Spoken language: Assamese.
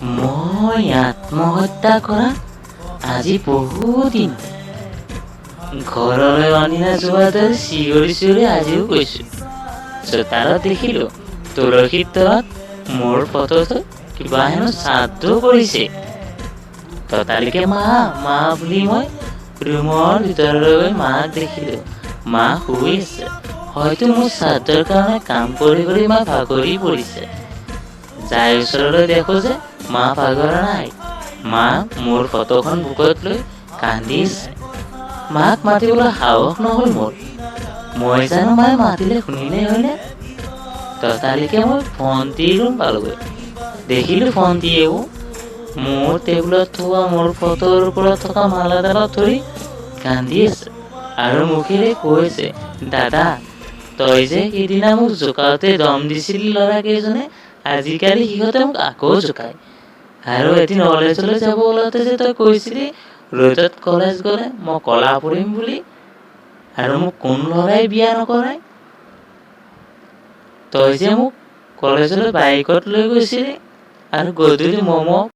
মই আত্মহত্যা কৰা আজি বহুদিন। ঘৰলৈ অনিনা যোৱাৰ দৰে চিঞৰি চিঞৰি আজিও কৈছোঁ। চোতালত দেখিলোঁ তুলসীৰ তলত মোৰ ফটোটো কিবা হেনো শ্ৰাদ্ধ কৰিছে। ততালিকে মা মা বুলি মই ৰুমৰ ভিতৰলৈ গৈ মাক দেখিলোঁ। মা শুই আছে। হয়তো মোৰ শ্ৰাদ্ধৰ কাৰণে কাম কৰি কৰি মা ভাগৰি পৰিছে। যাই ওচৰলৈ দেখোঁ যে মা ভাগৰা নাই। মা মোৰ ফটোখন বুকুত লৈ কান্দি আছে। মাক মাতিবলৈ সাহস নহ'ল মোৰ। মই জানো মায়ে মাতিলে শুনিলে হয়নে? ততালিকে মই ভণ্টিৰ ৰুম পালোগৈ। দেখিলোঁ ভণ্টিয়েও মোৰ টেবুলত থোৱা মোৰ ফটোৰ ওপৰত থকা মালাডালত ধৰি কান্দি আছে আৰু মুখেৰে কৈছে, দাদা, তই যে সিদিনা মোক জোকাওঁতে দম দিছিলি ল'ৰা কেইজনে, আজিকালি সিহঁতে মোক আকৌ জোকায়। আৰু এদিন কলেজলৈ যাব ওলাওঁতে যে তই কৈছিলি ৰ'দত কলেজ গ'লে মই ক'লা পৰিম বুলি আৰু মোক কোন ল'ৰাই বিয়া নকৰায়, তই যে মোক কলেজলৈ বাইকত লৈ গৈছিলি আৰু গধূলি ম'ম'